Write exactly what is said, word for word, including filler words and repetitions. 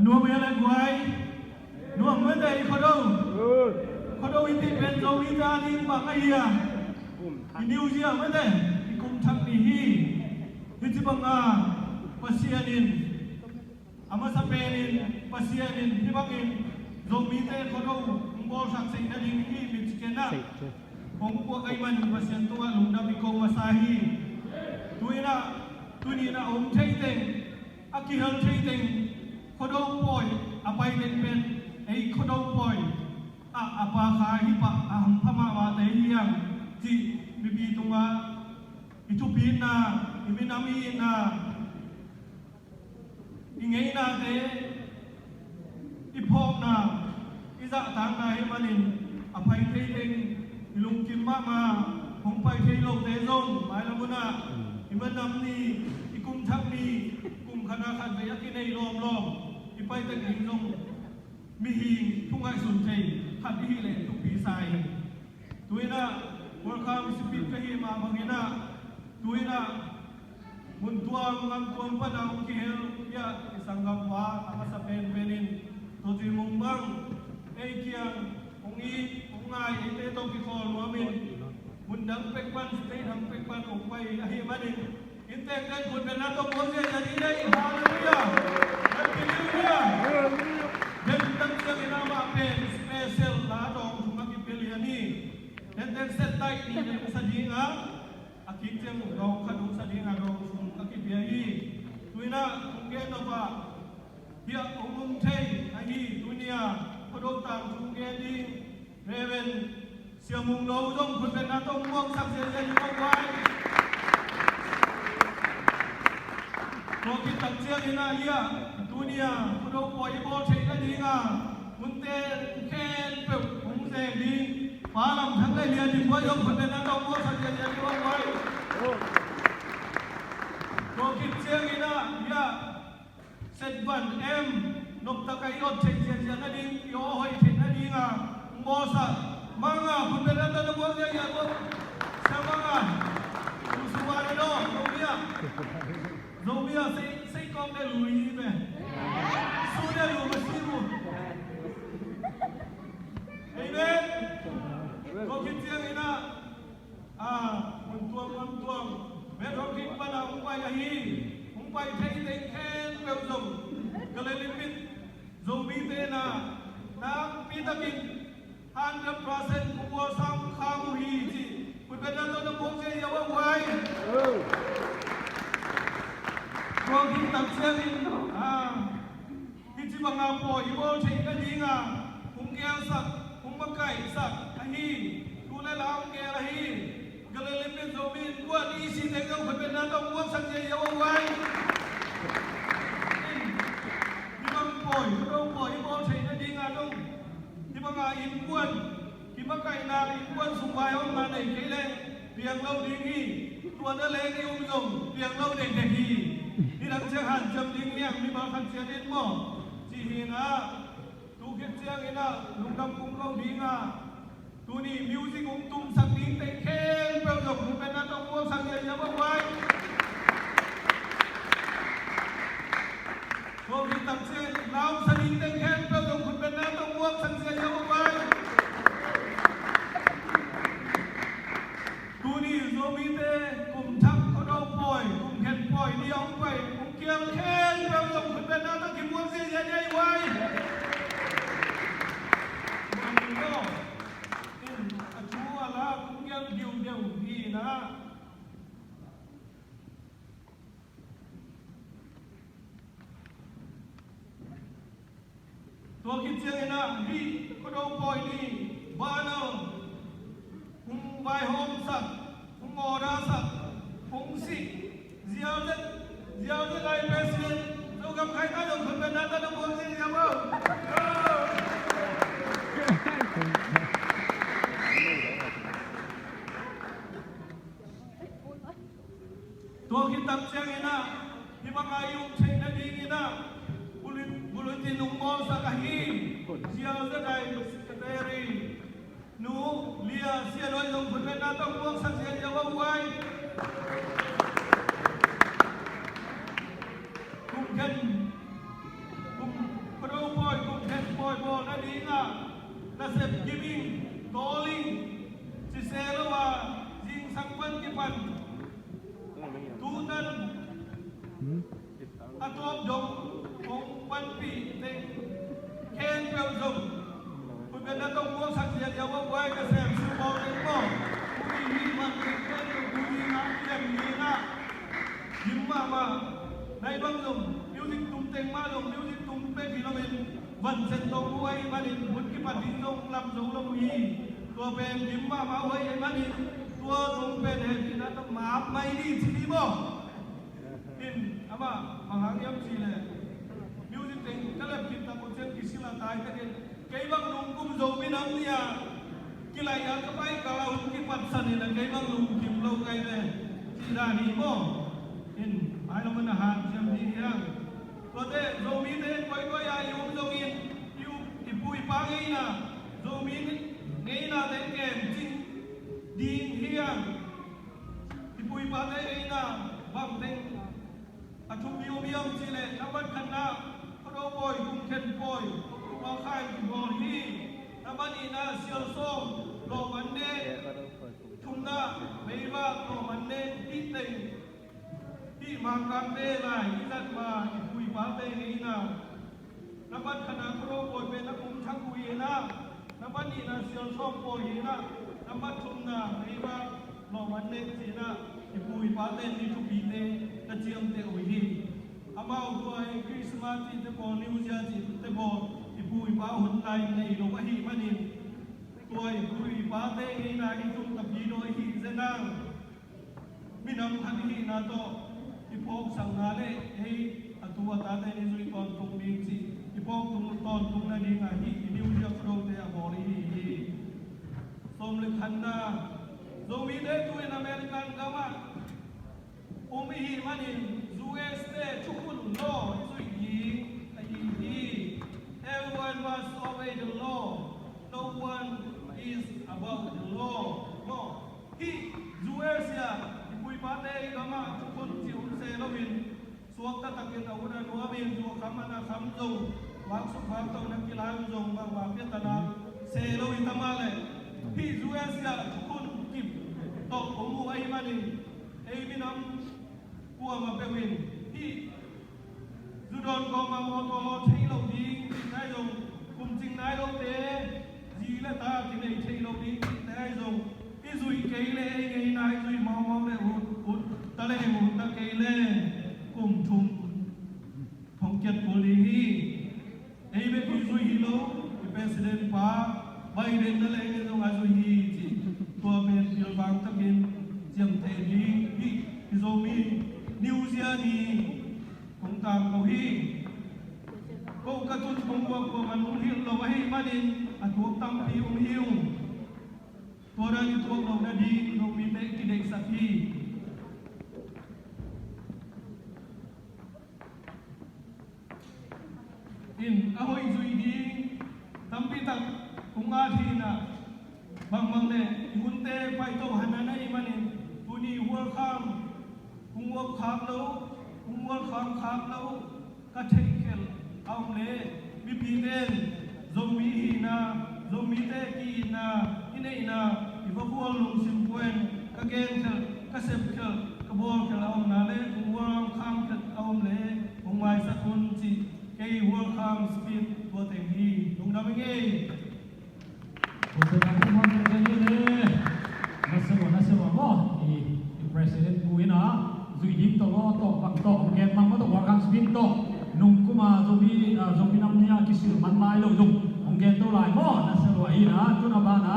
Nuam ei le guai. Nuam mete i Khuado. Khuado i cih pen Zomite a ding bang ahi a, i New Year mete, i kum thak ni hi. Hih ci banga Pasian in, a masa penin Pasian in hih bangin Zomite Khuado hong bawlsak theih nading hih mi ci kei na. Hong puak ahih manin Pasian tungah lungdam i ko masa hi. Tu-in ah, tuni-in ah a om thei teng, a kihel thei teng Khuado pawi a pai teng pen ei Khuado pawi ah a pa kha hih pah a hampha mahmahte hi hang cih mipi tungah i thupitna, i minam i itna, i ngeinate, i phawkna, i zahtakna ahih manin a pai thei teng i lungkim mahmah, hong pai thei lote zong mailam hun ah i minam ni, i kum thak ni, kum khat a khat vei a kinei lawmlawm i pai teng ding zong mihing thu ngaihsun thei khat i hih leh thupi sa hi. Tu-in ah World Cup i sipit ka hih mah bangin ah, tu-in ah mun tuam gam tuam pan a hong kihel, ya, i sanggampa a masa penpen in Toci Mung bang ei kiang hong it, hong ngai, eite tawh kikhawl nuamin mun dang pek pan, state dang pek pan hong pai ahih manin, inn tengteng khut beng na tawh buang ziahziah ni nei. Halleluiah. Happy New Year. Bel tak ciangin amah pen special la dawng thum a kipia lian hi. Tenten set taih nih nei sa ding a, a kik ciang dawng khat hong sa ding a, dawng thum a kipia hi. Tu-in ah hong gen nop ah hiah hong um thei ahi tuni-a Khuado tangthu gen ding Reverend Sia Mung Lo zong khut beng na tawh muangsak ziahziah ni mawk vai. Tua khit tak ciangin ah hiah tuni-a Khuado pawi i bawl theih nading a munte khempeuh hong zeng ding Pa Lam Thang le Lia Dim Buai zong khut beng na tawh muangsak ziahziah ni mawk vai. Tua khit ciangin ah hiah Set van em, noptak a i ot theih ziahziah nading, i aw hoih theih nading a hong bawlsak Manga, khut beng na tawh na buang ziahziah bawk. Sia Manga, Lu Su Wa na daw, Zomi ah. Zomi ah sei, sei kawk de lui hi ve. Su de lu ma si lu. Amen. Tua khit ciangin ah, a, mun tuam, mun tuam. Metro King pan a hong pai ahi, hong pai thei teng khempeuh zong Galilee Pit Zomite na, nakpi takin hundred percent kong bual sam kham uh hi ci. Khut beng na tawh na buang ziahziah uh vai. Tua khit tak ciangin, a, hih ci banga pawi i bawl theih nading a hong gelsak, hong makaihsak ahi, tu le la hong gel ahi Galilee Pit Zomi Innkuan i si teng zong khut beng na tawh muangsak ziahziah uh vai. Hih bang pawi, Khuado pawi i bawl theih nading a zong hih banga innkuan kimakaihna, innkuan sung vaihawmna nei kei leh piang lo ding hi. Tua na leng i um zong piang lo dekdek hi. Nidang ciang hanciam ding hi hang, mimal khat ciat in maw, ci hi na. Tu khit ciangin ah lungdam kong ko ding a, tuni music hong tumsak dingte khempeuh zong khut beng na tawh muangsak ziahziah bawk vai. Tua khit tak ciang lau sa dingte khempeuh zong khut beng na tawh muangsak ziahziah bawk vai. Tuni Zomite kum thak Khuado pawi, kum khen pawi ni a hong pai, hong kial khempeuh zong khut beng na tawh kimuang ziahziah ni vai. Tua ni lo in a thu a la kong kial diudeu hi na. Tua khit ciangin ah hih Khuado pawi ni banner hong vaihawmsak, hong ordersak, hong sih, ziau zet, ziau zet lai president Zogam Khai ta zong khut beng na tawh na buang ziahziah uh. Tua khit tak ciangin ah hih banga i um theih nadingin ah bullet-, bulletin hong bawlsak ahi Ziau Za Dai Secretary Nu Lia Sia Doi zong khut beng na tawh muangsak ziahziah uh vai. Kum khen, kum, dingah nasep giming tawling siseh lo a, zingsang pan kipan tutan a tuak dong hong panpih teng khempeuh zong. Kuipen na tong buaksak ziahziah uh a buai ka sem siu bawl teng maw? Umi hi man teng khempeuh tu dingah kiam dingah gim mahmah. Nai bang zong music tum teng mah zong music tum pek hi loin van sen tong uh ahi manin hun kipat ding zong lam zo lo hi. Tua pen gim mahmah uh ahi manin tua zong pen hehpihna tawh map mai ni ci ni maw? In amah bang hang hiam cih leh music teng ka lep khit tak uh ciang kisil a tai takin kei bang nung kum Zomi Nam Ni a kilaih a ka pai kal a hun kipatsan in a kei bang lungkim lo ngai ve cih dan hi maw? In mailam ah na hanciam ding hiam? Tuate Zomite koikoi a i om zongin i u- i pu i pa ngeina, Zomi ngeina te kem cing ding hiam? I pu i pate ngeina bang teng a thupi om hiam cih leh, nambat khatna Khuado pawi, kum khen pawi, tua kha in kibawl hi. Nambat nihna Sial sawm, lawm an nek. Thumna meivak, lawm an nek. Hih teng, hih Mangkangte lai i zat ma i pu i pate ngeina. Nambat khatna Khuado pawi pen a kum thak uh hi in ah, nambat nihna Sial sawm pawi hi in ah, nambat thumna meivak, lawm an nek ci in ah, i pu i pate ni thupite na ciamteh uh hi. Amau tua i Christmas cihte bawl, New Year cihte bawl i pu i pa hun lai nei lo ahih manin, tua i pu i pate ngeina i tum tapi lo i hi zen ang. Minam khat i hihna tawh i phawksakna le ei a tu a tate i zuih tawntung ding cih i phawk tung tawntung nading ahi i New Year Khuadote a bawl i hi hi. Sawm le khatna, Zomite tu in American gam ah um i hih manin U S te thukhun law i zuih ding ahi hi. Everyone must obey the law. No one is above the law. Maw? Hih U S ah i pu i pate i gam ah thukhun cih hun se loin, suakta takin a hun a nuamin, zu a kham a na kham zong, vaksuk vakto na kilai un zong, bangmah piatana se lo hi ta mah leh, hih U S ah thukhun kip tawh om uh ahih manin, ei minam kuamah peuh in hih zu dawn kawmah mawtaw thei lo ding cihte ahi zong, kum cing nai lote, zi le ta kinei thei lo ding cihte ahi zong, i zuih kei le ei ngeina i zuih mawkmawk le ut, ut ta le ut ta kei le kum thum thong kiat kul ding hi. Ei bek i zuih hi lo, i President pa Biden na leng in zong a zuih hi ci. Tua pen pilvang takin ciamteh ding hi. I Zomi New Year ni hong tang ko hi. Ko ka tun kong buak kua man hong hilh lo ahih manin a tuak tampi hong hi ung. Tua dan i tuak lo nading Zomite kideihsak hi. In a hoih zuih ding tampi tak kong at hi in ah, bangbang le i hunte paito han a na hih manin tuni hualkham kong hualkham lo, kong hualkham kham lo ka theihkhelh a om le, mipite in Zomi hihna, Zomite ki-itna, i neihna, i va khual lungsim kua in ka genkhelh, ka sepkhelh, ka bawlkhelh a omna le kong hualkham khelh a om le hong maisak un cih kei hualkham speech tua teng hi. Lungdam ing ei. Nasem uh, nasem uh maw. I, i President pu in ah zuih ding tawh maw, tawh bang tawh hong gen bang maw, tawh welcome speech tawh nung kum a Zomi, ah, Zomi Nam Ni a kisil man lai lo zong hong gen to lai maw. Nasem uh in ah, tun a ban ah